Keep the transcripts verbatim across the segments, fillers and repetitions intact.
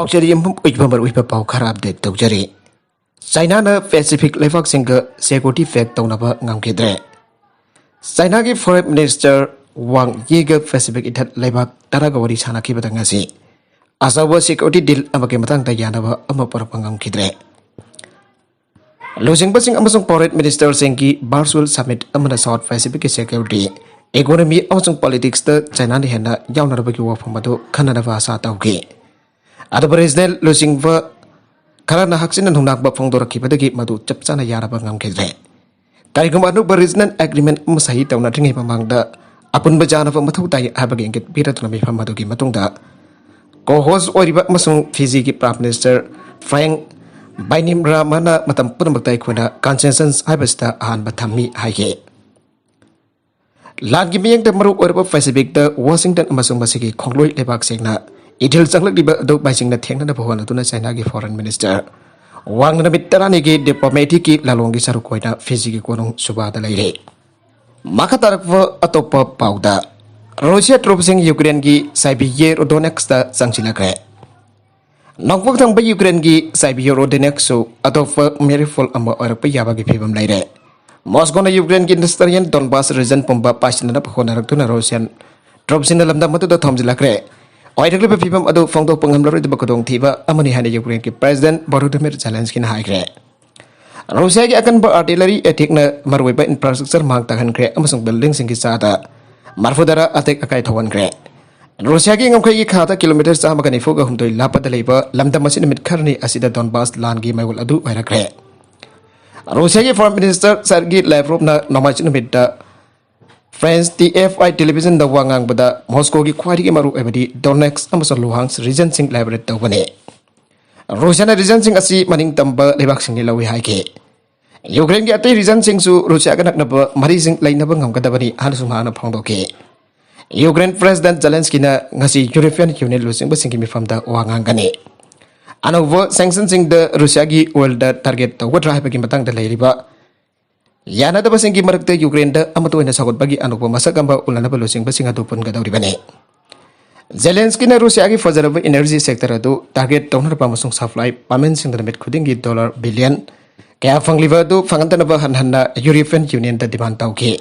ꯇꯧꯖꯔꯤ꯫ ꯑꯃꯨꯛ ꯑꯣꯏꯕ ꯃꯔꯨꯑꯣꯏꯕ ꯄꯥꯎ ꯈꯔ ꯑꯞꯗꯦꯠ ꯇꯧꯖꯔꯤ꯫ ꯆꯥꯏꯅꯥꯅ ꯄꯦꯁꯤꯐꯤꯛ ꯂꯩꯕꯥꯛꯁꯤꯡꯒ ꯁꯦꯀ꯭ꯌꯨꯔꯤꯇꯤ ꯄꯦꯛ ꯇꯧꯅꯕ ꯉꯝꯈꯤꯗ꯭ꯔꯦ꯫ ꯆꯥꯏꯅꯥꯒꯤ ꯐꯣꯔꯦꯟ ꯃꯤꯅꯤꯁꯇꯔ ꯋꯥꯡ ꯌꯤꯒ ꯄꯦꯁꯤꯐꯤꯛ ꯏꯊꯠ ꯂꯩꯕꯥꯛ ꯇꯔꯥꯒ ꯋꯥꯔꯤ ꯁꯥꯟꯅꯈꯤꯕꯗ ꯉꯁꯤ ꯑꯆꯧꯕ ꯁꯦꯀ꯭ꯌꯨꯔꯤꯇꯤ ꯗꯤꯜ ꯑꯃꯒꯤ ꯃꯇꯥꯡꯗ ꯌꯥꯅꯕ ꯑꯃ ꯄꯨꯔꯛꯄ ꯉꯝꯈꯤꯗ꯭ꯔꯦ꯫ ꯂꯨꯆꯤꯡꯕꯁꯤꯡ ꯑꯃꯁꯨꯡ ꯐꯣꯔꯦꯟ ꯃꯤꯅꯤꯁꯇꯔꯁꯤꯡꯒꯤ ꯚꯔꯆꯨꯋꯦꯜ ꯁꯃꯤꯠ ꯑꯃꯅ ꯁꯥꯎꯠ ꯄꯦꯁꯤꯐꯤꯛꯀꯤ ꯁꯦꯀ꯭ꯌꯨꯔꯤꯇꯤ, ꯏꯀꯣꯅꯣꯃꯤ ꯑꯃꯁꯨꯡ ꯄꯣꯂꯤꯇꯤꯛꯁꯇ ꯆꯥꯏꯅꯥꯅ ꯍꯦꯟꯅ ꯌꯥꯎꯅꯅꯕꯒꯤ ꯋꯥꯐꯝ ꯑꯗꯨ ꯈꯟꯅꯅꯕ ꯑꯥꯁꯥ ꯇꯧꯈꯤ꯫ ꯑꯗꯨꯕꯨ ꯔꯤꯖꯅꯦꯜ ꯂꯨꯆꯤꯡꯕ ꯈꯔꯅ ꯍꯛꯆꯤꯟꯅ ꯅꯨꯡꯅꯥꯡꯕ ꯐꯣꯡꯗꯣꯔꯛꯈꯤꯕꯗꯒꯤ ꯃꯗꯨ ꯆꯞ ꯆꯥꯅ ꯌꯥꯅꯕ ꯉꯝꯈꯤꯗ꯭ꯔꯦ꯫ ꯀꯔꯤꯒꯨꯝꯕ ꯑꯅꯧꯕ ꯔꯤꯖꯅꯦꯜ ꯑꯦꯒ꯭ꯔꯤꯃꯦꯟ ꯑꯃ ꯁꯍꯤ ꯇꯧꯅꯗ꯭ꯔꯤꯉꯩ ꯃꯃꯥꯡꯗ ꯑꯄꯨꯟꯕ ꯌꯥꯅꯕ ꯃꯊꯧ ꯇꯥꯏ ꯍꯥꯏꯕꯒꯤ ꯏꯪꯒꯤꯠ ꯄꯤꯔꯗꯨꯅ ꯃꯤꯐꯝ ꯑꯗꯨꯒꯤ ꯃꯇꯨꯡꯗ ꯀꯣ ꯍꯣꯁ ꯑꯣꯏꯔꯤꯕ ꯑꯃꯁꯨꯡ ꯐꯤꯖꯤꯒꯤ ꯄ꯭ꯔꯥꯏꯝ ꯃꯤꯅꯤꯁꯇꯔ ꯐ꯭ꯔꯦꯡ ꯕꯥꯏꯅꯤꯝꯔꯥꯃꯥꯅ ꯃꯇꯝ ꯄꯨꯝꯅꯃꯛꯇ ꯑꯩꯈꯣꯏꯅ ꯀꯟꯁꯦꯟꯁꯟꯁ ꯍꯥꯏꯕꯁꯤꯗ ꯑꯍꯥꯟꯕ ꯊꯝꯃꯤ ꯍꯥꯏꯈꯤ꯫ ꯂꯥꯟꯒꯤ ꯃꯤꯠꯌꯦꯡꯗ ꯃꯔꯨ ꯑꯣꯏꯔꯕ ꯄꯦꯁꯤꯐꯤꯛꯇ ꯋꯥꯁꯤꯡꯇꯟ ꯑꯃꯁꯨꯡ ꯃꯁꯤꯒꯤ ꯈꯣꯡꯂꯣꯏ ꯂꯩꯕꯥꯛꯁꯤꯡꯅ ꯏꯊꯤꯜ ꯆꯪꯂꯛꯂꯤꯕ ꯑꯗꯨ ꯃꯥꯏꯁꯤꯡꯅ ꯊꯦꯡꯅꯅꯕ ꯍꯣꯠꯅꯗꯨꯅ ꯆꯥꯏꯅꯥꯒꯤ ꯐꯣꯔꯦꯟ ꯃꯤꯅꯤꯁꯇꯔ ꯋꯥꯡꯅ ꯅꯨꯃꯤꯠ ꯇꯔꯥꯅꯤꯒꯤ ꯗꯤꯄ꯭ꯂꯣꯃꯦꯇꯤꯛꯀꯤ ꯂꯥꯂꯣꯡꯒꯤ ꯁꯔꯨꯛ ꯑꯣꯏꯅ ꯐꯤꯖꯤꯒꯤ ꯀꯣꯅꯨꯡ ꯁꯨꯕꯥꯗ ꯂꯩꯔꯦ꯫ ꯃꯈꯥ ꯇꯥꯔꯛꯄ ꯑꯇꯣꯞꯄ ꯄꯥꯎꯗ, ꯔꯨꯁꯤꯌꯥ ꯇ꯭ꯔꯨꯞꯁꯤꯡ ꯌꯨꯀ꯭ꯔꯦꯟꯒꯤ ꯁꯥꯏꯕꯤꯌꯦꯔꯣꯗꯣꯅꯦꯛꯁꯇ ꯆꯪꯁꯤꯜꯂꯛꯈ꯭ꯔꯦ꯫ ꯅꯣꯡꯄꯣꯛ ꯊꯪꯕ ꯌꯨꯀ꯭ꯔꯦꯟꯒꯤ ꯁꯥꯏꯕꯤꯌꯦꯔꯣꯗꯣꯅꯦꯛꯁꯁꯨ ꯑꯇꯣꯞꯄ ꯃꯦꯔꯤꯐꯣꯜ ꯑꯃ ꯑꯣꯏꯔꯛꯄ ꯌꯥꯕꯒꯤ ꯐꯤꯕꯝ ꯂꯩꯔꯦ꯫ ꯃꯣꯁꯀꯣꯅ ꯌꯨꯀ꯭ꯔꯦꯟꯒꯤ ꯏꯟꯗꯁꯇ꯭ꯔꯤꯌꯦꯜ ꯗꯣꯟꯕꯥꯁ ꯔꯤꯖꯟ ꯄꯨꯝꯕ ꯄꯥꯏꯁꯤꯟꯅꯅꯕ ꯍꯣꯠꯅꯔꯛꯇꯨꯅ ꯔꯨꯁꯤꯌꯥꯟ ꯇ꯭ꯔꯨꯞꯁꯤꯡꯅ ꯂꯝꯗꯝ ꯑꯗꯨꯗ ꯊꯣꯝꯖꯤꯜꯂꯛꯈ꯭ꯔꯦ꯫ ꯑꯣꯏꯔꯛꯂꯤꯕ ꯐꯤꯕꯝ ꯑꯗꯨ ꯐꯣꯡꯗꯣꯛꯄ ꯉꯝꯂꯔꯣꯏꯗꯕ ꯈꯨꯗꯣꯡꯊꯤꯕ ꯑꯃꯅꯤ ꯍꯥꯏꯅ ꯌꯨꯀ꯭ꯔꯦꯟꯒꯤ ꯄ꯭ꯔꯦꯁꯤꯗꯦꯟꯠ ꯚꯣꯂꯣꯗꯤꯃꯤꯔ ꯖꯦꯂꯦꯟꯁꯀꯤꯅ ꯍꯥꯏꯈ꯭ꯔꯦ꯫ ꯔꯨꯁꯤꯌꯥꯒꯤ ꯑꯀꯟꯕ ꯑꯥꯔꯇꯤꯂꯔꯤ ꯑꯦꯇꯦꯛꯅ ꯃꯔꯨꯑꯣꯏꯕ ꯏꯟꯐ꯭ꯔꯥꯁ꯭ꯇ꯭ꯔꯛꯆꯔ ꯃꯥꯡ ꯇꯥꯛꯍꯟꯈ꯭ꯔꯦ ꯑꯃꯁꯨꯡ ꯕꯤꯜꯗꯤꯡꯁꯤꯡꯒꯤ ꯆꯥꯗ ꯃꯔꯐꯨ ꯇꯔꯥ ꯑꯇꯦꯛ ꯑꯀꯥꯏ ꯊꯧꯍꯟꯈ꯭ꯔꯦ꯫ ꯔꯨꯁꯤꯌꯥꯒꯤ ꯉꯝꯈꯩꯒꯤ ꯈꯥꯗ ꯀꯤꯂꯣꯃꯤꯇꯔ ꯆꯥꯝꯃꯒ ꯅꯤꯐꯨꯒ ꯍꯨꯝꯗꯣꯏ ꯂꯥꯞꯄꯗ ꯂꯩꯕ ꯂꯝꯗꯝ ꯑꯁꯤ ꯅꯨꯃꯤꯠ ꯈꯔꯅꯤ ꯑꯁꯤꯗ ꯗꯣꯟꯕꯥꯁ ꯂꯥꯟꯒꯤ ꯃꯩꯑꯣꯜ ꯑꯗꯨ ꯑꯣꯏꯔꯛꯈ꯭ꯔꯦ꯫ ꯔꯨꯁꯤꯌꯥꯒꯤ ꯐꯣꯔꯦꯟ ꯃꯤꯅꯤꯁꯇꯔ ꯁꯔꯒꯤ ꯂꯦꯚ꯭ꯔꯣꯞꯅ ꯅꯣꯡꯃꯥꯏꯖꯤꯡ ꯅꯨꯃꯤꯠꯇ ꯐ꯭ꯔꯦꯟꯁ ꯇꯤ ꯑꯦꯐ ꯑꯥꯏ ꯇꯦꯂꯤꯚꯤꯖꯟꯗ ꯋꯥ ꯉꯥꯡꯕꯗ ꯃꯣꯁꯀꯣꯒꯤ ꯈ꯭ꯋꯥꯏꯗꯒꯤ ꯃꯔꯨ ꯑꯣꯏꯕꯗꯤ ꯗꯣꯅꯦꯠꯁ ꯑꯃꯁꯨꯡ ꯂꯨꯍꯥꯟꯁ ꯔꯤꯖꯟꯁꯤꯡ ꯂꯥꯏꯕꯔꯦꯠ ꯇꯧꯕꯅꯤ꯫ ꯔꯨꯁꯤꯌꯥꯅ ꯔꯤꯖꯟꯁꯤꯡ ꯑꯁꯤ ꯃꯅꯤꯡ ꯇꯝꯕ ꯂꯩꯕꯥꯛꯁꯤꯡꯅ ꯂꯧꯏ ꯍꯥꯏꯈꯤ꯫ ꯌꯨꯀ꯭ꯔꯦꯟꯒꯤ ꯑꯇꯩ ꯔꯤꯖꯟꯁꯤꯡꯁꯨ ꯔꯨꯁꯤꯌꯥꯒ ꯅꯛꯅꯕ ꯃꯔꯤꯁꯤꯡ ꯂꯩꯅꯕ ꯉꯝꯒꯗꯕꯅꯤ ꯍꯥꯏꯅꯁꯨ ꯃꯍꯥꯛꯅ ꯐꯣꯡꯗꯣꯛꯈꯤ꯫ ꯌꯨꯀ꯭ꯔꯦꯟ ꯄ꯭ꯔꯦꯁꯤꯗꯦꯟꯠ ꯖꯦꯂꯦꯟꯁꯀꯤꯅ ꯉꯁꯤ ꯌꯨꯔꯣꯄꯤꯌꯟ ꯌꯨꯅꯤꯌꯟ ꯂꯨꯆꯤꯡꯕꯁꯤꯡꯒꯤ ꯃꯤꯐꯝꯗ ꯋꯥ ꯉꯥꯡꯒꯅꯤ꯫ ꯑꯅꯧꯕ ꯁꯦꯡꯁꯟꯁꯤꯡꯗ ꯔꯨꯁꯤꯌꯥꯒꯤ ꯑꯣꯏꯜꯗ ꯇꯥꯔꯒꯦꯠ ꯇꯧꯒꯗ꯭ꯔꯥ ꯍꯥꯏꯕꯒꯤ ꯃꯇꯥꯡꯗ ꯂꯩꯔꯤꯕ ꯌꯥꯅꯗꯕꯁꯤꯡꯒꯤ ꯃꯔꯛꯇ ꯌꯨꯀ꯭ꯔꯦꯟꯗ ꯑꯃꯠꯇ ꯑꯣꯏꯅ ꯁꯧꯒꯠꯄꯒꯤ ꯑꯅꯧꯕ ꯃꯁꯛ ꯑꯃ ꯎꯠꯅꯅꯕ ꯂꯨꯆꯤꯡꯕꯁꯤꯡ ꯑꯗꯨ ꯄꯨꯟꯒꯗꯧꯔꯤꯕꯅꯤ꯫ ꯖꯦꯂꯦꯟꯁꯀꯤꯅ ꯔꯨꯁꯤꯌꯥꯒꯤ ꯐꯖꯔꯕ energy sector ꯑꯗꯨ target ꯇꯧꯅꯅꯕ ꯑꯃꯁꯨꯡ supply ꯄꯥꯃꯦꯟꯁꯤꯡꯗ ꯅꯨꯃꯤꯠ ꯈꯨꯗꯤꯡꯒꯤ dollar billion ꯀꯌꯥ ꯐꯪꯂꯤꯕ ꯑꯗꯨ ꯐꯪꯍꯟꯗꯅꯕ ꯍꯟꯅ ꯍꯟꯅ European Unionꯗ demand ꯇꯧꯈꯤ꯫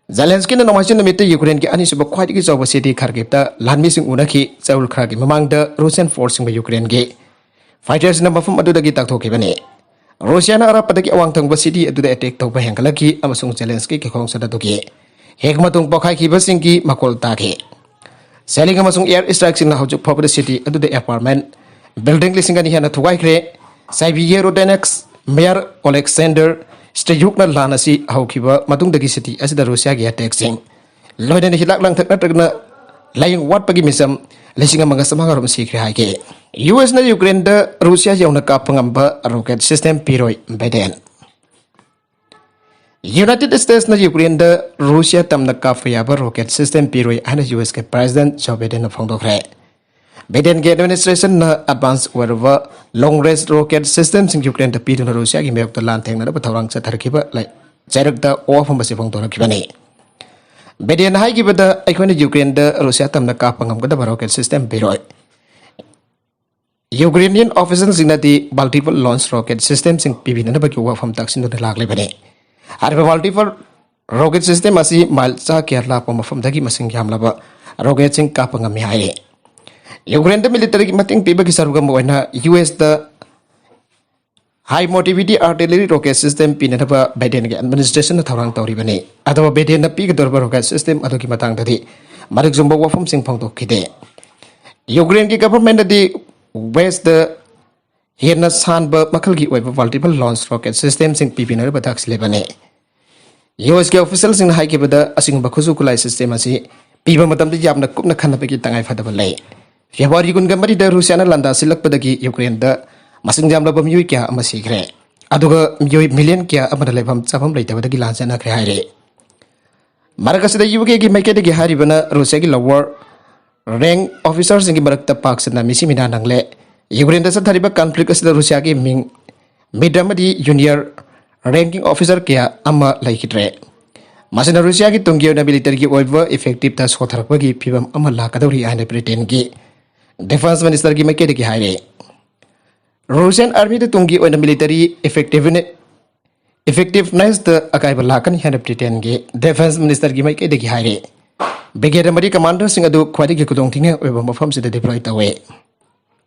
ꯖꯦꯂꯦꯟꯁꯀꯤꯅ ꯅꯣꯡꯃꯥꯏꯖꯤꯡ ꯅꯨꯃꯤꯠꯇ ꯌꯨꯀ꯭ꯔꯦꯟꯒꯤ ꯑꯅꯤꯁꯨꯕ ꯈ꯭ꯋꯥꯏꯗꯒꯤ ꯆꯥꯎꯕ city Kharkivꯇ ꯂꯥꯟꯃꯤꯁꯤꯡ ꯎꯅꯈꯤ꯫ ꯆꯌꯣꯜ ꯈꯔꯒꯤ ꯃꯃꯥꯡꯗ Russian forceꯁꯤꯡꯕꯨ ꯌꯨꯀ꯭ꯔꯦꯟꯒꯤ fighterꯁꯤꯡꯅ ꯃꯐꯝ ꯑꯗꯨꯗꯒꯤ ꯇꯥꯛꯊꯣꯛꯈꯤꯕꯅꯤ꯫ ꯔꯨꯁꯤꯌꯥꯅ ꯑꯔꯥꯞꯄꯗꯒꯤ ꯑꯋꯥꯡ ꯊꯪꯕ city ꯑꯗꯨꯗ attack ꯇꯧꯕ ꯍꯦꯟꯒꯠꯂꯛꯈꯤ ꯑꯃꯁꯨꯡ ꯖꯦꯂꯦꯟꯁꯀꯤ ꯀꯤꯍꯣꯡꯆꯠ ꯑꯗꯨꯒꯤ ꯍꯦꯛ ꯃꯇꯨꯡ ꯄꯣꯈꯥꯏꯈꯤꯕꯁꯤꯡꯒꯤ ꯃꯈꯣꯜ ꯇꯥꯈꯤ꯫ Shelling ꯑꯃꯁꯨꯡ air strikeꯁꯤꯡꯅ ꯍꯧꯖꯤꯛ ꯐꯥꯎꯕꯗ city ꯑꯗꯨꯗ apartment building ꯂꯤꯁꯤꯡ ꯑꯅꯤ ꯍꯦꯟꯅ ꯊꯨꯒꯥꯏꯈ꯭ꯔꯦ꯫ Sibyerodonetsk mayor Oleksandr Striukꯅ ꯂꯥꯟ ꯑꯁꯤ ꯍꯧꯈꯤꯕ ꯃꯇꯨꯡꯗꯒꯤ city ꯑꯁꯤꯗ ꯔꯨꯁꯤꯌꯥꯒꯤ attackꯁꯤꯡ, ꯂꯣꯏꯅꯅ ꯍꯤꯗꯥꯛ ꯂꯥꯡꯊꯛ ꯅꯠꯇ꯭ꯔꯒꯅ ꯂꯥꯏꯌꯦꯡ ꯋꯥꯠꯄꯒꯤ ꯃꯤꯆꯝ ꯂꯤꯁꯤꯡ ꯑꯃꯒ ꯆꯥꯝꯃꯉꯥ ꯔꯣꯝ ꯁꯤꯈ꯭ꯔꯦ ꯍꯥꯏꯈꯤ꯫ ꯌꯨ ꯑꯦꯁꯅ ꯌꯨꯀ꯭ꯔꯦꯟꯗ ꯔꯨꯁꯤꯌꯥ ꯌꯧꯅ ꯀꯥꯞꯄ ꯉꯝꯕ rocket system ꯄꯤꯔꯣꯏ, ꯕꯥꯏꯗꯦꯟ꯫ United Statesꯅ ꯌꯨꯀ꯭ꯔꯦꯟꯗ ꯔꯨꯁꯤꯌꯥ ꯇꯝꯅ ꯀꯥꯞꯄ ꯌꯥꯕ rocket system ꯄꯤꯔꯣꯏ ꯍꯥꯏꯅ ꯌꯨ ꯑꯦꯁꯀꯤ President Joe Bidenꯅ ꯐꯣꯡꯗꯣꯛꯈ꯭ꯔꯦ꯫ ꯕꯥꯏꯗꯦꯟꯒꯤ administrationꯅ advance ꯑꯣꯏꯔꯕ long range rocket systemꯁꯤꯡ ꯌꯨꯀ꯭ꯔꯦꯟꯗ ꯄꯤꯗꯨꯅ ꯔꯨꯁꯤꯌꯥꯒꯤ ꯃꯥꯌꯣꯛꯇ ꯂꯥꯟ ꯊꯦꯡꯅꯅꯕ ꯊꯧꯔꯥꯡ ꯆꯠꯊꯔꯛꯈꯤꯕ ꯂꯩ-, ꯆꯩꯔꯛꯇ ꯋꯥꯐꯝ ꯑꯁꯤ ꯐꯣꯡꯗꯣꯔꯛꯈꯤꯕꯅꯤ꯫ ꯕꯥꯏꯗꯦꯟꯅ ꯍꯥꯏꯈꯤꯕꯗ, "ꯑꯩꯈꯣꯏꯅ ꯌꯨꯀ꯭ꯔꯦꯟꯗ ꯔꯨꯁꯤꯌꯥ ꯇꯝꯅ ꯀꯥꯞꯄ ꯉꯝꯒꯗꯕ rocket system ꯄꯤꯔꯣꯏ꯫ Ukrainian officialꯁꯤꯡꯅꯗꯤ multiple launch rocket systemꯁꯤꯡ ꯄꯤꯕꯤꯅꯅꯕꯒꯤ ꯋꯥꯐꯝ ꯇꯥꯛꯁꯤꯟꯗꯨꯅ ꯂꯥꯛꯂꯤꯕꯅꯤ꯫ ꯍꯥꯏꯔꯤꯕ multiple rocket system ꯑꯁꯤ mile ꯆꯥ ꯀꯌꯥ ꯂꯥꯞꯄ ꯃꯐꯝꯗꯒꯤ ꯃꯁꯤꯡ ꯌꯥꯝꯂꯕ rocketꯁꯤꯡ ꯀꯥꯞꯄ ꯉꯝꯃꯤ" ꯍꯥꯏꯔꯤ꯫ ꯌꯨꯀ꯭ꯔꯦꯟꯗ militaryꯒꯤ ꯃꯇꯦꯡ ꯄꯤꯕꯒꯤ ꯁꯔꯨꯛ ꯑꯃ ꯑꯣꯏꯅ ꯌꯨ ꯑꯦꯁꯇ high mobility artillery rocket system ꯄꯤꯅꯅꯕ ꯕꯥꯏꯗꯦꯟꯒꯤ administrationꯅ ꯊꯧꯔꯥꯡ ꯇꯧꯔꯤꯕꯅꯤ꯫ ꯑꯗꯨꯕꯨ ꯕꯥꯏꯗꯦꯟꯅ ꯄꯤꯒꯗꯧꯔꯤꯕ rocket system ꯑꯗꯨꯒꯤ ꯃꯇꯥꯡꯗꯗꯤ ꯃꯔꯤꯛ ꯆꯨꯝꯕ ꯋꯥꯐꯝꯁꯤꯡ ꯐꯣꯡꯗꯣꯛꯈꯤꯗꯦ꯫ ꯌꯨꯀ꯭ꯔꯦꯟꯒꯤ governmentꯅꯗꯤ Westꯇ ꯍꯦꯟꯅ ꯁꯥꯟꯕ ꯃꯈꯜꯒꯤ ꯑꯣꯏꯕ multiple launch rocket systemꯁꯤꯡ ꯄꯤꯕꯤꯅꯅꯕ ꯇꯥꯛꯁꯤꯜꯂꯤꯕꯅꯤ꯫ ꯌꯨ ꯑꯦꯁꯀꯤ officialꯁꯤꯡꯅ ꯍꯥꯏꯈꯤꯕꯗ, ꯑꯁꯤꯒꯨꯝꯕ ꯈꯨꯠꯁꯨ ꯈꯨꯠꯂꯥꯏ system ꯑꯁꯤ ꯄꯤꯕ ꯃꯇꯝꯗ ꯌꯥꯝꯅ ꯀꯨꯞꯅ ꯈꯟꯅꯕꯒꯤ ꯇꯉꯥꯏ ꯐꯗꯕ ꯂꯩ꯫ ꯐꯦꯕ꯭ꯔꯨꯋꯥꯔꯤ ꯀꯨꯟꯒ ꯃꯔꯤꯗ ꯔꯨꯁꯤꯌꯥꯅ ꯂꯥꯟꯗꯥꯁꯤꯜꯂꯛꯄꯗꯒꯤ ꯌꯨꯀ꯭ꯔꯦꯟꯗ ꯃꯁꯤꯡ ꯌꯥꯝꯂꯕ ꯃꯤꯑꯣꯏ ꯀꯌꯥ ꯑꯃ ꯁꯤꯈ꯭ꯔꯦ, ꯑꯗꯨꯒ ꯃꯤꯑꯣꯏ million ꯀꯌꯥ ꯑꯃꯅ ꯂꯩꯐꯝ ꯆꯥꯐꯝ ꯂꯩꯇꯕꯗꯒꯤ ꯂꯥꯟ ꯆꯠꯅꯈ꯭ꯔꯦ ꯍꯥꯏꯔꯦ꯫ ꯃꯔꯛ ꯑꯁꯤꯗ ꯌꯨ ꯀꯦꯒꯤ ꯃꯥꯏꯀꯩꯗꯒꯤ ꯍꯥꯏꯔꯤꯕꯅ ꯔꯨꯁꯤꯌꯥꯒꯤ lower rank officerꯁꯤꯡꯒꯤ ꯃꯔꯛꯇ ꯄꯥꯛ ꯁꯟꯅ ꯃꯤꯁꯤ ꯃꯤꯅꯥ ꯅꯪꯂꯦ꯫ ꯌꯨꯀ꯭ꯔꯦꯟꯗ ꯆꯠꯊꯔꯤꯕ conflict ꯑꯁꯤꯗ ꯔꯨꯁꯤꯌꯥꯒꯤ ꯃꯤꯡ ꯃꯤꯠ ꯑꯃꯗꯤ junior ranking officer ꯀꯌꯥ ꯑꯃ ꯂꯩꯈꯤꯗ꯭ꯔꯦ꯫ ꯃꯁꯤꯅ ꯔꯨꯁꯤꯌꯥꯒꯤ ꯇꯨꯡꯒꯤ ꯑꯣꯏꯅ ꯃꯤꯂꯤꯇꯔꯤꯒꯤ ꯑꯣꯏꯕ ꯏꯐꯦꯛꯇꯤꯞꯇ ꯁꯣꯊꯔꯛꯄꯒꯤ ꯐꯤꯕꯝ ꯑꯃ ꯂꯥꯛꯀꯗꯧꯔꯤ ꯍꯥꯏꯅ ꯕ꯭ꯔꯤꯇꯦꯟꯒꯤ ꯗꯤꯐꯦꯟꯁ ꯃꯤꯅꯤꯁꯇꯔꯒꯤ ꯃꯥꯏꯀꯩꯗꯒꯤ ꯍꯥꯏꯔꯦ꯫ ꯔꯨꯁꯤꯌꯥꯟ ꯑꯥꯔꯃꯤꯗ ꯇꯨꯡꯒꯤ ꯑꯣꯏꯅ ꯃꯤꯂꯤꯇꯔꯤ ꯏꯐꯦꯛꯇꯤꯚꯅꯦ ꯏꯐꯦꯛꯇꯤꯚꯅꯦꯁꯇ ꯑꯀꯥꯏꯕ ꯂꯥꯛꯀꯅꯤ ꯍꯥꯏꯅ ꯕ꯭ꯔꯤꯇꯦꯟꯒꯤ ꯗꯤꯐꯦꯟꯁ ꯃꯤꯅꯤꯁꯇꯔꯒꯤ ꯃꯥꯏꯀꯩꯗꯒꯤ ꯍꯥꯏꯔꯦ꯫ ꯕ꯭ꯔꯤꯒꯦꯗ ꯑꯃꯗꯤ ꯀꯃꯥꯟꯗꯔꯁꯤꯡ ꯑꯗꯨ ꯈ꯭ꯋꯥꯏꯗꯒꯤ ꯈꯨꯗꯣꯡꯊꯤꯅꯤꯡꯉꯥꯏ ꯑꯣꯏꯕ ꯃꯐꯝꯁꯤꯗ ꯗꯤꯄ꯭ꯂꯣꯏ ꯇꯧꯋꯦ꯫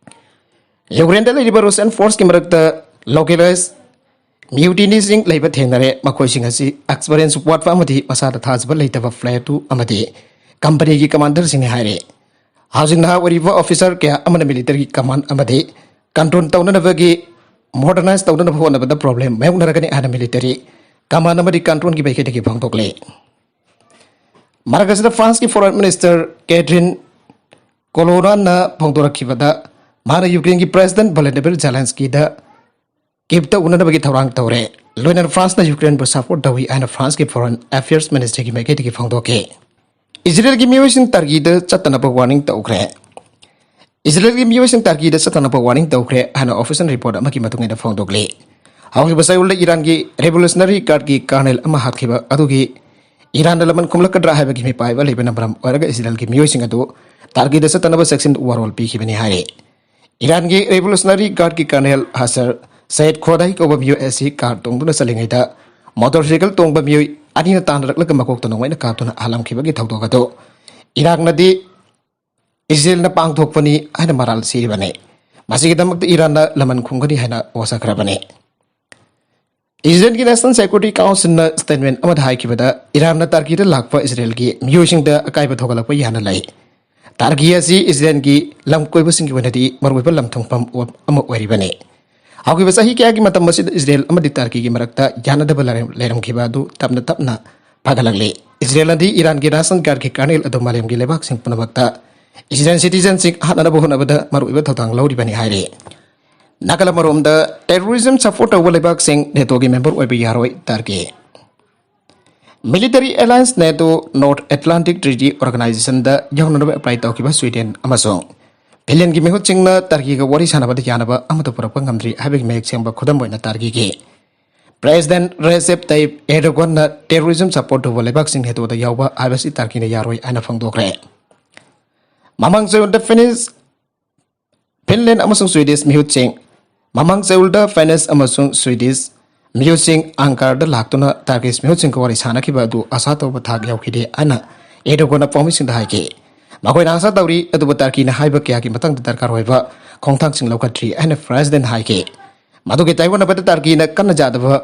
ꯌꯨꯀ꯭ꯔꯦꯟꯗ ꯂꯩꯔꯤꯕ ꯔꯨꯁꯤꯌꯟ ꯐꯣꯔꯁꯀꯤ ꯃꯔꯛꯇ ꯂꯣꯀꯦꯂꯥꯏꯖ ꯃ꯭ꯌꯨꯇꯤꯅꯤꯁꯤꯡ ꯂꯩꯕ ꯊꯦꯡꯅꯔꯦ꯫ ꯃꯈꯣꯏꯁꯤꯡ ꯑꯁꯤ ꯑꯦꯛꯁꯄꯔꯤꯌꯦꯟꯁ ꯋꯥꯠꯄ ꯑꯃꯗꯤ ꯃꯁꯥꯗ ꯊꯥꯖꯕ ꯂꯩꯇꯕ ꯐ꯭ꯂꯦꯇꯨ ꯑꯃꯗꯤ ꯀꯝꯄꯅꯤꯒꯤ ꯀꯃꯥꯟꯗꯔꯁꯤꯡꯅꯤ ꯍꯥꯏꯔꯦ꯫ ꯍꯧꯖꯤꯛ ꯅꯍꯥ ꯑꯣꯏꯔꯤꯕ ꯑꯣꯐꯤꯁꯔ ꯀꯌꯥ ꯑꯃꯅ ꯃꯤꯂꯤꯇꯔꯤꯒꯤ ꯀꯃꯥꯟ ꯑꯃꯗꯤ ꯀꯟꯇ꯭ꯔꯣꯜ ꯇꯧꯅꯅꯕꯒꯤ ꯃꯣꯗꯔꯅꯥꯏꯖ ꯇꯧꯅꯅꯕ ꯍꯣꯠꯅꯕꯗ ꯄ꯭ꯔꯣꯕ꯭ꯂꯦꯝ ꯃꯥꯌꯣꯛꯅꯔꯒꯅꯤ ꯍꯥꯏꯅ ꯃꯤꯂꯤꯇꯔꯤ ꯀꯃꯥꯟ ꯑꯃꯗꯤ ꯀꯟꯇ꯭ꯔꯣꯜꯒꯤ ꯃꯥꯏꯀꯩꯗꯒꯤ ꯐꯣꯡꯗꯣꯛꯂꯤ꯫ ꯃꯔꯛ ꯑꯁꯤꯗ ꯐ꯭ꯔꯥꯟꯁꯀꯤ ꯐꯣꯔꯦꯟ ꯃꯤꯅꯤꯁꯇꯔ ꯀꯦꯊꯔꯤꯟ ꯀꯣꯂꯣꯅꯥꯅ ꯐꯣꯡꯗꯣꯔꯛꯈꯤꯕꯗ ꯃꯥꯅ ꯌꯨꯀ꯭ꯔꯦꯟꯒꯤ ꯄ꯭ꯔꯦꯁꯤꯗꯦꯟꯠ ꯚꯣꯂꯣꯗꯤꯃꯤꯔ ꯖꯦꯂꯦꯟꯁꯀꯤꯗ ꯀꯤꯞꯇ ꯎꯅꯅꯕꯒꯤ ꯊꯧꯔꯥꯡ ꯇꯧꯔꯦ꯫ ꯂꯣꯏꯅꯅ ꯐ꯭ꯔꯥꯟꯁꯅ ꯌꯨꯀ꯭ꯔꯦꯟꯕꯨ ꯁꯄꯣꯔꯠ ꯇꯧꯏ ꯍꯥꯏꯅ ꯐ꯭ꯔꯥꯟꯁꯀꯤ ꯐꯣꯔꯦꯟ ꯑꯦꯐꯤꯌꯔꯁ ꯃꯤꯅꯤꯁꯇ꯭ꯔꯤꯒꯤ ꯃꯥꯏꯀꯩꯗꯒꯤ ꯐꯣꯡꯗꯣꯛꯈꯤ꯫ ꯏꯖꯔꯦꯜꯒꯤ ꯃꯤꯑꯣꯏꯁꯤꯡ ꯇꯔꯀꯤꯗ ꯆꯠꯇꯅꯕ ꯋꯥꯔꯅꯤꯡ ꯇꯧꯈ꯭ꯔꯦ꯫ ꯏꯖꯔꯦꯜꯒꯤ ꯃꯤꯑꯣꯏꯁꯤꯡ ꯇꯔꯀꯤꯗ ꯆꯠꯇꯅꯕ ꯋꯥꯔꯅꯤꯡ ꯇꯧꯈ꯭ꯔꯦ ꯍꯥꯏꯅ ꯑꯣꯐꯤꯁꯤꯌꯦꯜ ꯔꯤꯄꯣꯔꯠ ꯑꯃꯒꯤ ꯃꯇꯨꯡ ꯏꯟꯅ ꯐꯣꯡꯗꯣꯛꯂꯤ꯫ ꯍꯧꯈꯤꯕ ꯆꯌꯣꯜꯗ ꯏꯔꯥꯟꯒꯤ ꯔꯦꯚꯣꯂꯨꯁꯅꯔꯤ ꯒꯥꯔꯗꯀꯤ ꯀꯔꯅꯦꯜ ꯑꯃ ꯍꯥꯠꯈꯤꯕ ꯑꯗꯨꯒꯤ ꯏꯔꯥꯟꯅ ꯂꯃꯟ ꯈꯨꯝꯂꯛꯀꯗ꯭ꯔꯥ ꯍꯥꯏꯕꯒꯤ ꯃꯤꯄꯥꯏꯕ ꯂꯩꯕꯅ ꯃꯔꯝ ꯑꯣꯏꯔꯒ ꯏꯖꯔꯦꯜꯒꯤ ꯃꯤꯑꯣꯏꯁꯤꯡ ꯑꯗꯨ ꯇꯔꯀꯤꯗ ꯆꯠꯇꯅꯕ ꯆꯦꯛꯁꯤꯟ ꯋꯥꯔꯣꯜ ꯄꯤꯈꯤꯕꯅꯤ ꯍꯥꯏꯔꯤ꯫ ꯏꯔꯥꯟꯒꯤ ꯔꯦꯚꯣꯂꯨꯁꯅꯔꯤ ꯒꯥꯔꯗꯀꯤ ꯀꯔꯅꯦꯜ ꯍꯁꯔ ꯁꯌꯦꯗ ꯈꯣꯗꯥꯏ ꯀꯧꯕ ꯃꯤꯑꯣꯏ ꯑꯁꯤ ꯀꯥꯔ ꯇꯣꯡꯗꯨꯅ ꯆꯠꯂꯤꯉꯩꯗ ꯃꯣꯇꯣꯔꯁꯥꯏꯀꯜ ꯇꯣꯡꯕ ꯃꯤꯑꯣꯏ ꯑꯅꯤꯅ ꯇꯥꯟꯅꯔꯛꯂꯒ ꯃꯀꯣꯛꯇ ꯅꯣꯡꯃꯩꯅ ꯀꯥꯞꯇꯨꯅ ꯍꯥꯠꯂꯝꯈꯤꯕꯒꯤ ꯊꯧꯗꯣꯛ ꯑꯗꯨ ꯏꯔꯥꯛꯅꯗꯤ ꯏꯖꯔꯦꯜꯅ ꯄꯥꯡꯊꯣꯛꯄꯅꯤ ꯍꯥꯏꯅ ꯃꯔꯥꯜ ꯁꯤꯔꯤꯕꯅꯤ꯫ ꯃꯁꯤꯒꯤꯗꯃꯛꯇ ꯏꯔꯥꯟꯅ ꯂꯃꯟ ꯈꯨꯝꯒꯅꯤ ꯍꯥꯏꯅ ꯋꯥꯁꯛꯈ꯭ꯔꯕꯅꯤ꯫ ꯏꯖꯔꯦꯜꯒꯤ ꯅꯦꯁꯅꯦꯜ ꯁꯦꯀ꯭ꯌꯨꯔꯤꯇꯤ ꯀꯥꯎꯟꯁꯤꯜꯅ ꯁ꯭ꯇꯦꯠꯃꯦꯟ ꯑꯃꯗ ꯍꯥꯏꯈꯤꯕꯗ, ꯏꯔꯥꯟꯅ ꯇꯔꯀꯤꯗ ꯂꯥꯛꯄ ꯏꯖꯔꯦꯜꯒꯤ ꯃꯤꯑꯣꯏꯁꯤꯡꯗ ꯑꯀꯥꯏꯕ ꯊꯣꯛꯍꯜꯂꯛꯄ ꯌꯥꯅ ꯂꯩ꯫ ꯇꯔꯀꯤ ꯑꯁꯤ ꯏꯖꯔꯦꯜꯒꯤ ꯂꯝ ꯀꯣꯏꯕꯁꯤꯡꯒꯤ ꯑꯣꯏꯅꯗꯤ ꯃꯔꯨꯑꯣꯏꯕ ꯂꯝ ꯊꯨꯡꯐꯝ ꯑꯃ ꯑꯣꯏꯔꯤꯕꯅꯤ꯫ ꯍꯧꯈꯤꯕ ꯆꯍꯤ ꯀꯌꯥꯒꯤ ꯃꯇꯝ ꯑꯁꯤꯗ ꯏꯖꯔꯦꯜ ꯑꯃꯗꯤ ꯇꯔꯀꯤꯒꯤ ꯃꯔꯛꯇ ꯌꯥꯅꯗꯕ ꯂꯩꯔꯝ-, ꯂꯩꯔꯝꯈꯤꯕ ꯑꯗꯨ ꯇꯞꯅ ꯇꯞꯅ ꯐꯒꯠꯂꯛꯂꯤ꯫ ꯏꯖꯔꯦꯜꯅꯗꯤ ꯏꯔꯥꯟꯒꯤ ꯅꯦꯁꯅꯦꯜ ꯒꯥꯔꯗꯀꯤ ꯀꯔꯅꯦꯜ ꯑꯗꯨ ꯃꯥꯂꯦꯝꯒꯤ ꯂꯩꯕꯥꯛꯁꯤꯡ ꯄꯨꯝꯅꯃꯛꯇ ꯏꯖꯔꯦꯜ ꯁꯤꯇꯤꯖꯟꯁꯤꯡ ꯍꯥꯠꯅꯅꯕ ꯍꯣꯠꯅꯕꯗ ꯃꯔꯨꯑꯣꯏꯕ ꯊꯧꯗꯥꯡ ꯂꯧꯔꯤꯕꯅꯤ ꯍꯥꯏꯔꯤ꯫ ꯅꯥꯀꯜ ꯑꯃꯔꯣꯝꯗ, ꯇꯦꯔꯣꯔꯤꯖꯝ ꯁꯄꯣꯔꯠ ꯇꯧꯕ ꯂꯩꯕꯥꯛꯁꯤꯡ ꯅꯦꯇꯣꯒꯤ ꯃꯦꯝꯕꯔ ꯑꯣꯏꯕ ꯌꯥꯔꯣꯏ Turkey. Military alliance NATO North Atlantic Treaty ꯑꯣꯔꯒꯅꯥꯏꯖꯦꯁꯟꯗ ꯌꯥꯎꯅꯅꯕ ꯑꯦꯄ꯭ꯂꯥꯏ ꯇꯧꯈꯤꯕ ꯁ꯭ꯋꯤꯗꯦꯟ ꯑꯃꯁꯨꯡ ꯐꯤꯟꯂꯦꯟꯒꯤ ꯃꯤꯍꯨꯠꯁꯤꯡꯅ ꯇꯔꯀꯤꯒ ꯋꯥꯔꯤ ꯁꯥꯟꯅꯕꯗ ꯌꯥꯅꯕ ꯑꯃꯠꯇ ꯄꯨꯔꯛꯄ ꯉꯝꯗ꯭ꯔꯤ ꯍꯥꯏꯕꯒꯤ ꯃꯌꯦꯛ ꯁꯦꯡꯕ ꯈꯨꯗꯝ ꯑꯣꯏꯅ ꯇꯔꯀꯤꯒꯤ President Recep Tayyip Erdogan-ꯅ terrorism support ꯇꯧꯕ ꯂꯩꯕꯥꯛꯁꯤꯡ NATOꯗ ꯌꯥꯎꯕ ꯍꯥꯏꯕꯁꯤ ꯇꯔꯀꯤꯅ ꯌꯥꯔꯣꯏ ꯍꯥꯏꯅ ꯐꯣꯡꯗꯣꯛꯈ꯭ꯔꯦ꯫ ꯃꯃꯥꯡ ꯆꯌꯣꯜꯗ Finnish, Finland ꯑꯃꯁꯨꯡ Swedish ꯃꯤꯍꯨꯠꯁꯤꯡ, ꯃꯃꯥꯡ ꯆꯌꯣꯜꯗ Finnish ꯑꯃꯁꯨꯡ Swedish ꯃꯤꯍꯨꯠꯁꯤꯡ ꯑꯪꯀꯥꯔꯗ ꯂꯥꯛꯇꯨꯅ Turkish ꯃꯤꯍꯨꯠꯁꯤꯡꯒ ꯋꯥꯔꯤ ꯁꯥꯅꯈꯤꯕ ꯑꯗꯨ ꯑꯁꯥ ꯇꯧꯕ ꯊꯥꯛ ꯌꯧꯈꯤꯗꯦ ꯍꯥꯏꯅ Erdogan-ꯅ ꯄꯥꯎꯃꯤꯁꯤꯡꯗ ꯍꯥꯏꯈꯤ꯫ ꯃꯈꯣꯏꯅ ꯑꯁꯥ ꯇꯧꯔꯤ, ꯑꯗꯨꯕꯨ ꯇꯔꯀꯤꯅ ꯍꯥꯏꯕ ꯀꯌꯥꯒꯤ ꯃꯇꯥꯡꯗ ꯗꯔꯀꯥꯔ ꯑꯣꯏꯕ ꯈꯣꯡꯊꯥꯡꯁꯤꯡ ꯂꯧꯈꯠꯇ꯭ꯔꯤ ꯍꯥꯏꯅ President ꯍꯥꯏꯈꯤ꯫ ꯃꯗꯨꯒꯤ ꯇꯥꯏꯑꯣꯟꯅꯕꯗ ꯇꯔꯀꯤꯅ ꯀꯟꯅ ꯌꯥꯗꯕ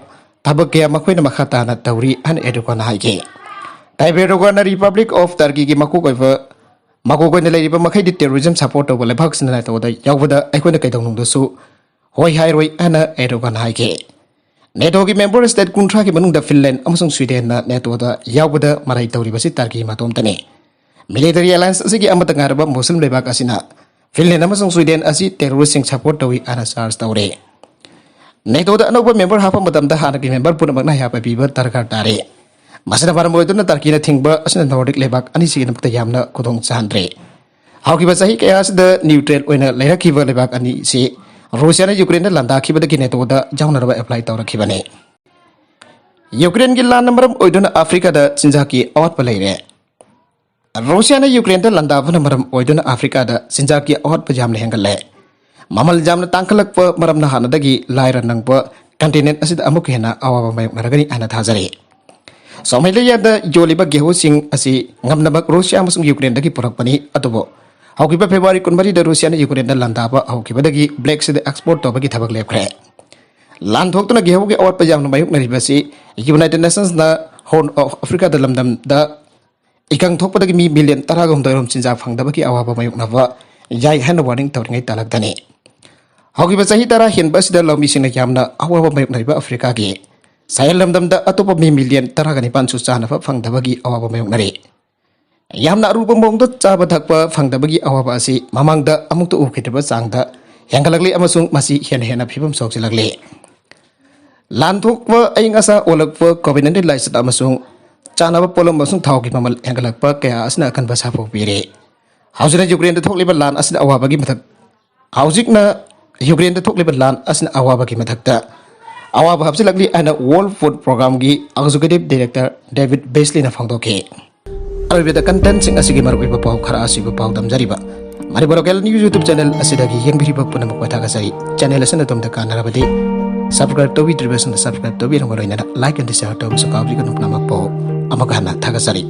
ꯊꯕꯛ ꯀꯌꯥ ꯃꯈꯣꯏꯅ ꯃꯈꯥ ꯇꯥꯅ ꯇꯧꯔꯤ ꯍꯥꯏꯅ Erdogan-ꯅ ꯍꯥꯏꯈꯤ꯫ Tayyip Erdogan-ꯅ Republic of Turkey-ꯒꯤ ꯃꯀꯣꯛ ꯑꯣꯏꯕ, ꯃꯀꯣꯛ ꯑꯣꯏꯅ ꯂꯩꯔꯤꯕ ꯃꯈꯩꯗꯤ terrorism support ꯇꯧꯕ ꯂꯩꯕꯥꯛꯁꯤꯡꯅ NATOꯗ ꯌꯥꯎꯕꯗ ꯑꯩꯈꯣꯏꯅ ꯀꯩꯗꯧꯅꯨꯡꯗꯁꯨ ꯍꯣꯏ ꯍꯥꯏꯔꯣꯏ ꯍꯥꯏꯅ Erdogan ꯍꯥꯏꯈꯤ꯫ NATOꯒꯤ member state ꯀꯨꯟꯊ꯭ꯔꯥꯒꯤ ꯃꯅꯨꯡꯗ Finland ꯑꯃꯁꯨꯡ Swedenꯅ NATOꯗ ꯌꯥꯎꯕꯗ ꯃꯔꯥꯏ ꯇꯧꯔꯤꯕꯁꯤ ꯇꯔꯀꯤ ꯃꯇꯣꯝꯇꯅꯤ꯫ Military alliance ꯑꯁꯤꯒꯤ ꯑꯃꯠꯇ ꯉꯥꯏꯔꯕ ꯃꯨꯁꯂꯤꯝ ꯂꯩꯕꯥꯛ ꯑꯁꯤꯅ Finland ꯑꯃꯁꯨꯡ Sweden ꯑꯁꯤ terroristꯁꯤꯡ support ꯇꯧꯏ ꯍꯥꯏꯅ charge ꯇꯧꯔꯤ꯫ NATOꯗ ꯑꯅꯧꯕ member ꯍꯥꯞꯄ ꯃꯇꯝꯗ ꯍꯥꯟꯅꯒꯤ member ꯄꯨꯝꯅꯃꯛꯅ ꯑꯌꯥꯕ ꯄꯤꯕ ꯗꯔꯀꯥꯔ ꯇꯥꯔꯦ꯫ ꯃꯁꯤꯅ ꯃꯔꯝ ꯑꯣꯏꯗꯨꯅ ꯇꯔꯀꯤꯅ ꯊꯤꯡꯕ ꯑꯁꯤꯅ Nordic ꯂꯩꯕꯥꯛ ꯑꯅꯤꯁꯤꯒꯤꯗꯃꯛꯇ ꯌꯥꯝꯅ ꯈꯨꯗꯣꯡ ꯆꯥꯍꯟꯗ꯭ꯔꯦ꯫ ꯍꯧꯈꯤꯕ ꯆꯍꯤ ꯀꯌꯥ ꯑꯁꯤꯗ neutral ꯑꯣꯏꯅ ꯂꯩꯔꯛꯈꯤꯕ ꯂꯩꯕꯥꯛ ꯑꯅꯤꯁꯤ ꯔꯨꯁꯤꯌꯥꯅ ꯌꯨꯀ꯭ꯔꯦꯟꯗ ꯂꯥꯟꯗꯥꯈꯤꯕꯗꯒꯤ NATOꯗ ꯌꯥꯎꯅꯅꯕ apply ꯇꯧꯔꯛꯈꯤꯕꯅꯤ꯫ ꯌꯨꯀ꯭ꯔꯦꯟꯒꯤ ꯂꯥꯟꯅ ꯃꯔꯝ ꯑꯣꯏꯗꯨꯅ ꯑꯐ꯭ꯔꯤꯀꯥꯗ ꯆꯤꯟꯖꯥꯛꯀꯤ ꯑꯋꯥꯠꯄ ꯂꯩꯔꯦ꯫ ꯔꯨꯁꯤꯌꯥꯅ ꯌꯨꯀ꯭ꯔꯦꯟꯗ ꯂꯥꯟꯗꯥꯕꯅ ꯃꯔꯝ ꯑꯣꯏꯗꯨꯅ ꯑꯐ꯭ꯔꯤꯀꯥꯗ ꯆꯤꯟꯖꯥꯛꯀꯤ ꯑꯋꯥꯠꯄ ꯌꯥꯝꯅ ꯍꯦꯟꯒꯠꯂꯦ꯫ ꯃꯃꯜ ꯌꯥꯝꯅ ꯇꯥꯡꯈꯠꯂꯛꯄ ꯃꯔꯝꯅ ꯍꯥꯟꯅꯗꯒꯤ ꯂꯥꯏꯔ ꯅꯪꯕ continent ꯑꯁꯤꯗ ꯑꯃꯨꯛꯀ ꯍꯦꯟꯅ ꯑꯋꯥꯕ ꯃꯥꯌꯣꯛꯅꯔꯒꯅꯤ ꯍꯥꯏꯅ ꯊꯥꯖꯔꯤ꯫ ꯁꯣꯃꯥꯂꯤꯌꯥꯗ ꯌꯣꯜꯂꯤꯕ ꯒꯦꯍꯨꯁꯤꯡ ꯑꯁꯤ ꯉꯝꯅꯃꯛ ꯔꯨꯁꯤꯌꯥ ꯑꯃꯁꯨꯡ ꯌꯨꯀ꯭ꯔꯦꯟꯗꯒꯤ ꯄꯨꯔꯛꯄꯅꯤ, ꯑꯗꯨꯕꯨ ꯍꯧꯈꯤꯕ February ꯀꯨꯟꯃꯔꯤꯗ ꯔꯨꯁꯤꯌꯥꯅ ꯌꯨꯀ꯭ꯔꯦꯟꯗ ꯂꯥꯟꯗꯥꯕ ꯍꯧꯈꯤꯕꯗꯒꯤ Black Sea-ꯗ export ꯇꯧꯕꯒꯤ ꯊꯕꯛ ꯂꯦꯞꯈ꯭ꯔꯦ꯫ ꯂꯥꯟ ꯊꯣꯛꯇꯨꯅ ꯒꯦꯍꯨꯒꯤ ꯑꯋꯥꯠꯄ ꯌꯥꯝꯅ ꯃꯥꯌꯣꯛꯅꯔꯤꯕꯁꯤ United Nations-ꯅ Horn of Africa-ꯗ ꯂꯝꯗꯝꯗ ꯏꯀꯪ ꯊꯣꯛꯄꯗꯒꯤ ꯃꯤ million ꯇꯔꯥꯒ ꯍꯨꯝꯗꯣꯏ ꯔꯣꯝ ꯆꯤꯟꯖꯥꯛ ꯐꯪꯗꯕꯒꯤ ꯑꯋꯥꯕ ꯃꯥꯌꯣꯛꯅꯕ ꯌꯥꯏ ꯍꯥꯏꯅ warning ꯇꯧꯔꯤꯉꯩ ꯇꯥꯂꯛꯇꯅꯤ꯫ ꯍꯧꯈꯤꯕ ꯆꯍꯤ ꯇꯔꯥ ꯍꯦꯟꯕ ꯑꯁꯤꯗ ꯂꯧꯃꯤꯁꯤꯡꯅ ꯌꯥꯝꯅ ꯑꯋꯥꯕ ꯃꯥꯌꯣꯛꯅꯔꯤꯕ ꯑꯐ꯭ꯔꯤꯀꯥꯒꯤ ꯁꯥꯍꯦꯜ ꯂꯝꯗꯝꯗ ꯑꯇꯣꯞꯄ ꯃꯤ million ꯇꯔꯥꯒ ꯅꯤꯄꯥꯟꯁꯨ ꯆꯥꯅꯕ ꯐꯪꯗꯕꯒꯤ ꯑꯋꯥꯕ ꯃꯥꯌꯣꯛꯅꯔꯤ꯫ ꯌꯥꯝꯅ ꯑꯔꯨꯕ ꯃꯑꯣꯡꯗ ꯆꯥꯕ ꯊꯛꯄ ꯐꯪꯗꯕꯒꯤ ꯑꯋꯥꯕ ꯑꯁꯤ ꯃꯃꯥꯡꯗ ꯑꯃꯨꯛꯇ ꯎꯈꯤꯗ꯭ꯔꯤꯕ ꯆꯥꯡꯗ ꯍꯦꯟꯒꯠꯂꯛꯂꯤ ꯑꯃꯁꯨꯡ ꯃꯁꯤ ꯍꯦꯟꯅ ꯍꯦꯟꯅ ꯐꯤꯕꯝ ꯁꯣꯛꯆꯤꯜꯂꯛꯂꯤ꯫ ꯂꯥꯟ ꯊꯣꯛꯄ, ꯑꯏꯪ ꯑꯁꯥ ꯑꯣꯜꯂꯛꯄ, COVID nineteen ꯂꯥꯏꯆꯠ ꯑꯃꯁꯨꯡ ꯆꯥꯅꯕ ꯄꯣꯠꯂꯝ ꯑꯃꯁꯨꯡ ꯊꯥꯎꯒꯤ ꯃꯃꯜ ꯍꯦꯟꯒꯠꯂꯛꯄ ꯀꯌꯥ ꯑꯁꯤꯅ ꯑꯀꯟꯕ ꯁꯥꯐꯨ ꯄꯤꯔꯤ꯫ ꯍꯧꯖꯤꯛꯅ ꯌꯨꯀ꯭ꯔꯦꯟꯗ ꯊꯣꯛꯂꯤꯕ ꯂꯥꯟ ꯑꯁꯤꯅ ꯑꯋꯥꯕꯒꯤ ꯃꯊꯛ, ꯍꯧꯖꯤꯛꯅ ꯌꯨꯀ꯭ꯔꯦꯟꯗ ꯊꯣꯛꯂꯤꯕ ꯂꯥꯟ ꯑꯁꯤꯅ ꯑꯋꯥꯕꯒꯤ ꯃꯊꯛꯇ ꯑꯋꯥꯕ ꯍꯥꯞꯆꯤꯜꯂꯛꯂꯤ ꯍꯥꯏꯅ World Food Programꯒꯤ Executive Director David Beasleyꯅ ꯐꯣꯡꯗꯣꯛꯈꯤ꯫ ꯑꯔꯣꯏꯕꯗ contentꯁꯤꯡ ꯑꯁꯤꯒꯤ ꯃꯔꯨꯑꯣꯏꯕ ꯄꯥꯎ ꯈꯔ ꯑꯁꯤꯕꯨ ꯄꯥꯎꯗꯝꯖꯔꯤꯕ꯫ Manipur Local News YouTube channel ꯑꯁꯤꯗꯒꯤ ꯌꯦꯡꯕꯤꯔꯤꯕ ꯄꯨꯝꯅꯃꯛꯄꯨ ꯊꯥꯒꯠꯆꯔꯤ꯫ Channel ꯑꯁꯤꯅ ꯑꯗꯣꯝꯗ ꯀꯥꯟꯅꯔꯕꯗꯤ subscribe ꯇꯧꯕꯤꯗ꯭ꯔꯤꯕꯁꯤꯡꯅ subscribe ꯇꯧꯕꯤꯔꯝꯕ ꯂꯣꯏꯅꯅ like and share ꯇꯧꯕꯁꯨ ꯀꯥꯎꯕꯤꯒꯅꯨ꯫ ꯄꯨꯝꯅꯃꯛꯄꯨ ꯑꯃꯨꯛ ꯍꯟꯅ ꯊꯥꯒꯠꯆꯔꯤ꯫